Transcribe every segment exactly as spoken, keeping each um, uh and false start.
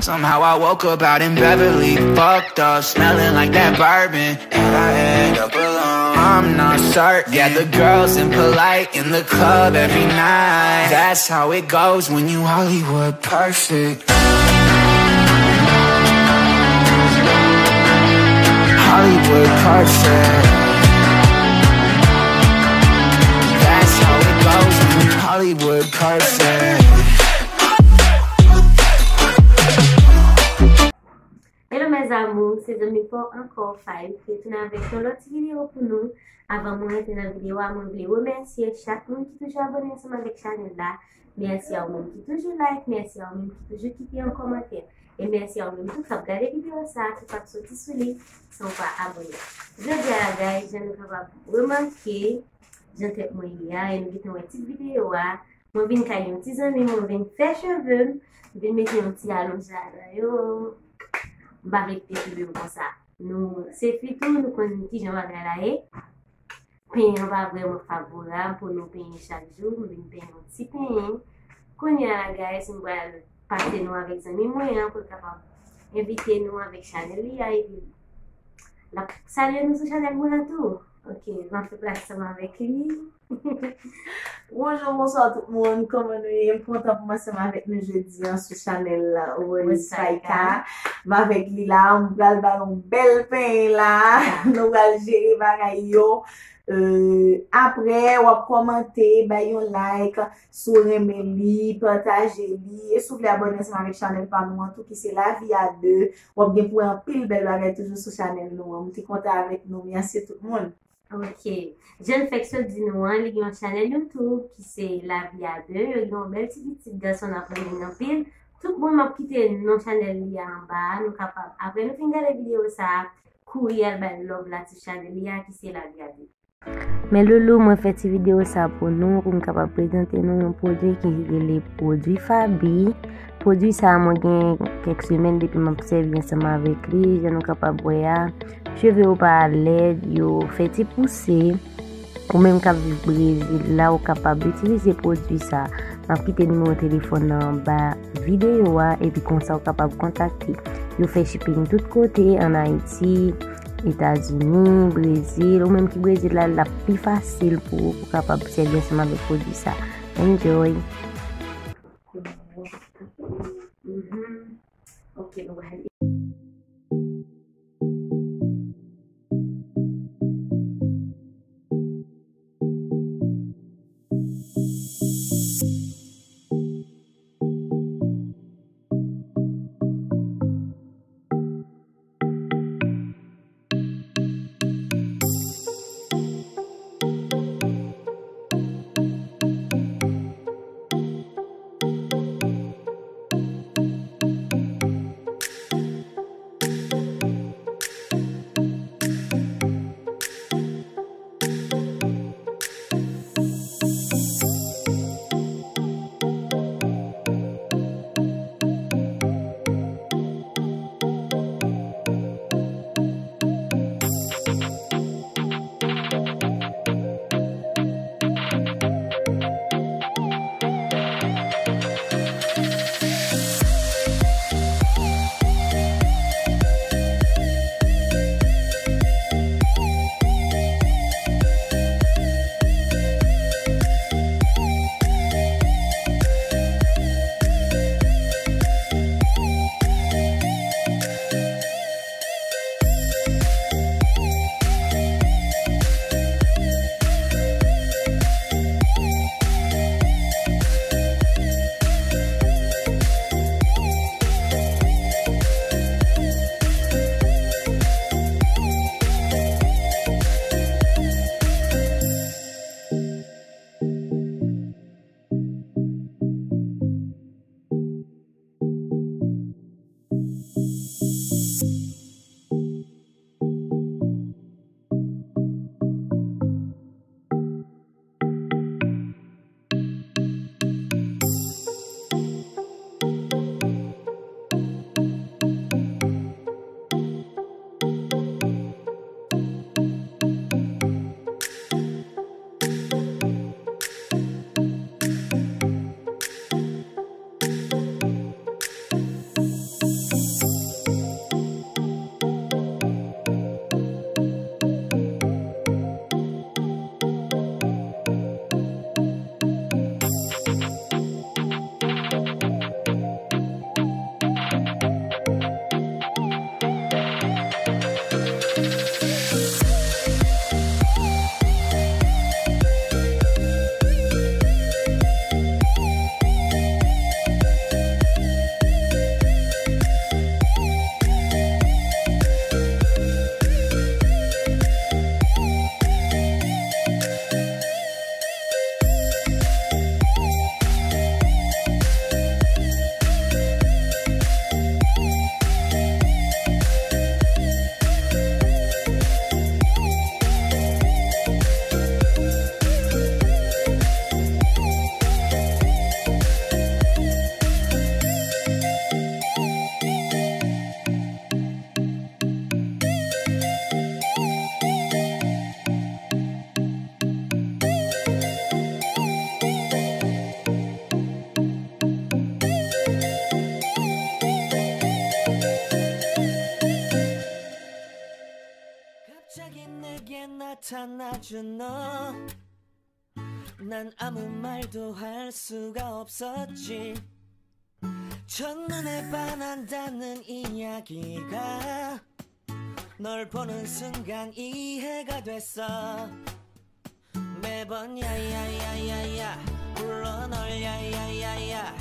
Somehow I woke up out in Beverly, fucked up, smelling like that bourbon. And I end up alone. I'm not certain. Yeah, the girls impolite in the club every night. That's how it goes when you Hollywood perfect. Hollywood perfect. That's how it goes when you Hollywood perfect. Hello mes amours, se zanmi pa w ankò, Faye, ki retounen avèk yon lòt ti videyo pou nou. Avan mwen rantre nan videyo a, mwen vle remèsye chak moun ki toujou abòne ansanm avèk chanèl la. Mèsi a ou menm ki toujou like, mèsi a ou menm ki toujou kite yon kòmantè. E mèsi a ou menm tou k ap gade videyo sa a, ki p ap soti sou li san w pa abòne. Jodi a la, guys, jan nou kapab remake, jan tèt mwen ye a, e nou gentan wè tit videyo a, mwen vin kay yon ti zanmi, mwen vin fè cheve m, vin mete yon ti alonj ladan yo. M pa vle kite cheve m konsa. Nou se fi tou, nou konn kijan bagay la ye. Penyen an pa vrèman favorab pou nou penyen chak jou, m vin penyen yon ti penyen. Kounye a la, guys, m pral pase nou avèk zanmi mwen an pou l kapab envite nou avèk chanèl li a, epi l ap salye nou sou chanèl mwen an tou. Ok, m ap fè plas ansanm avèk li. Bonjou, bonswa tout moun, kòman nou ye? M kontan pou m ansanm avèk nou jodi a sou chanèl Rose Faika. M avèk li la, m pral ba yon bèl penyen la. Nou pral jere bagay yo. Euh, apre, w ap kòmante, bay yon like, si w renmen li, pataje li. E si w vle abòne ansanm avèk chanèl pa nou an tou, ki se Lavi a De. W ap gen pou wè anpil bèl bagay toujou sou chanèl nou an. M te kontan avèk nou. Mèsi tout moun. Ok. Jan l fèk sot di nou an, li gen yon chanèl YouTube ki se Lavi a De. Yo gen yon bèl ti pitit gason nan fanmi l anpil. Tout moun, m ap kite non chanèl li a anba a. Nou kapab, apre nou fin gade videyo sa a, kouri al bay love la sou chanèl li a ki se Lavi a De. Men loulou, mwen fè ti videyo sa pou nou, pou m kapab prezante nou yon pwodui ki rele pwodui Faby. Pwodui sa a, mwen gen kèk semèn depi m ap sèvi ansanm avèk li. Jan nou kapab wè a, cheve yo pa lèd, yo fè ti pouse. Ou menm k ap viv Brezil la, ou kapab itilize pwodui sa a. M ap kite nimewo telefòn nan anba videyo a, epi konsa ou kapab kontakte. Yo fè shipping tout kote, ann Ayiti, Etazini, Brezil, ou menm ki Brezil la, l ap pi fasil pou ou, pou w kapab sèvi ansanm avèk pwodui sa. Enjoy! Mhm. Ok, nou pral 준 너. 난 아무 말도 할 수가 없었지. 첫눈에 반한다는 이야기가 널 보는 순간 이해가 됐어. 매번 야야야야야 불러 널 야야야야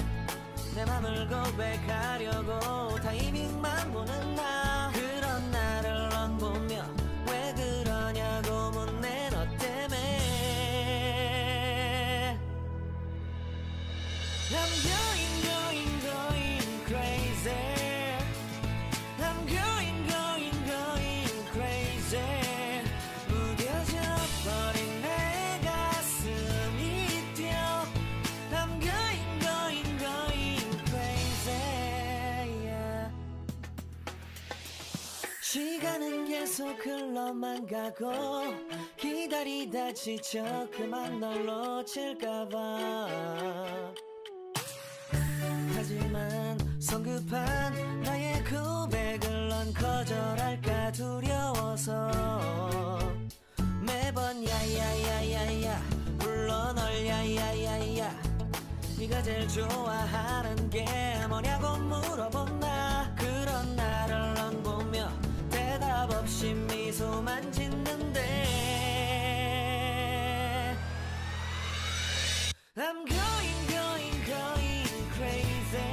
내 맘을 고백하려고 타이밍만 보는 나. 그런 나를 넌 보며 왜 그러냐고 묻네. 너 때문에 I'm going going going crazy. I'm going going going crazy. 무뎌져 버린 내 가슴이 뛰어. I'm going going going crazy. Yeah. 시간은 계속 흘러만 가고 기다리다 지쳐 그만 널 놓칠까봐. 하지만 성급한 나의 고백을 넌 거절할까 두려워서 매번 야야야야야 불러 널. 야야야야 네가 제일 좋아하는 게 뭐냐고 물어본 나. 그런 나를 넌 보며 대답 없이 미소만 짓는데. I'm going going going crazy.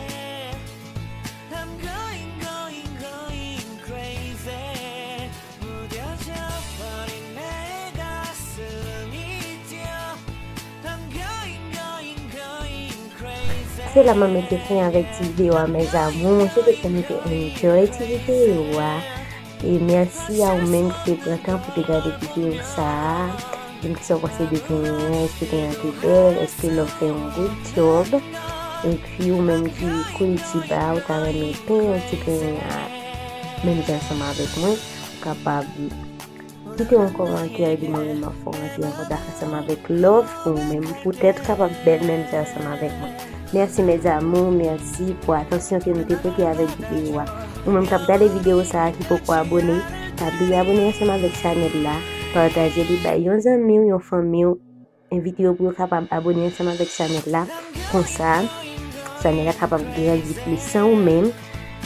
I'm going going going crazy. 무뎌져 버린 내 가슴이 뛰어. I'm going going going crazy. Se la mwen mete fen avèk ti videyo a, mes amours. Mwen swete ke nou te enjoy ti videyo a. E mèsi a ou menm ki te pran tan pou te gade videyo sa a. Di m kisa w panse de penyen an, èske penyen an te bèl, èske love fè yon good job. Epi ou menm ki Curitiba, ou ta renmen penyen yon ti penyen a menm jan ansanm avèk mwen, ou kapab kite yon kòmantè, epi mwen menm m ap fè yon ti kòmantè ansanm avèk love pou ou menm, poutèt ou kapab bèl menm jan ansanm avèk mwen. Mèsi mes amours, mèsi pou atansyon ke nou te pote avèk videyo a. Ou menm k ap gade videyo sa a ki poko abone, pa bliye abone ansanm avèk chanèl la, pataje li bay yon zanmi w, yon fanmi w, envite yo pou yo kapab abone ansanm avèk chanèl la. Konsa, chanèl la kapab grandi plis. San ou menm,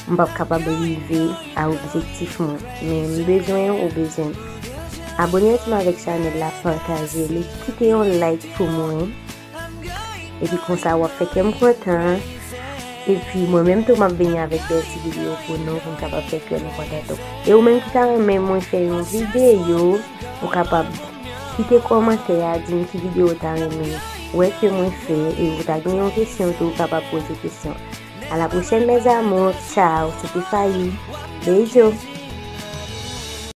m p ap kapab rive a objektif mwen. Men m bezwen w, ou bezwen m. Abone ansanm avèk chanèl la, pataje li, kite yon like pou mwen. Epi konsa w ap fè kè m kontan. Epi mwen menm tou m ap vini avèk bèl ti videyo pou nou, pou m kapab fè kè nou kontan tou. E ou menm ki ta renmen mwen fè yon videyo, ou kapab kite kòmantè a, di m ki videyo ou ta renmen wè ke mwen fè, e ou ta gen yon kesyon tou, ou kapab poze kesyon. A la pwochèn mes amours, ciao, se te Fayi. Beijo!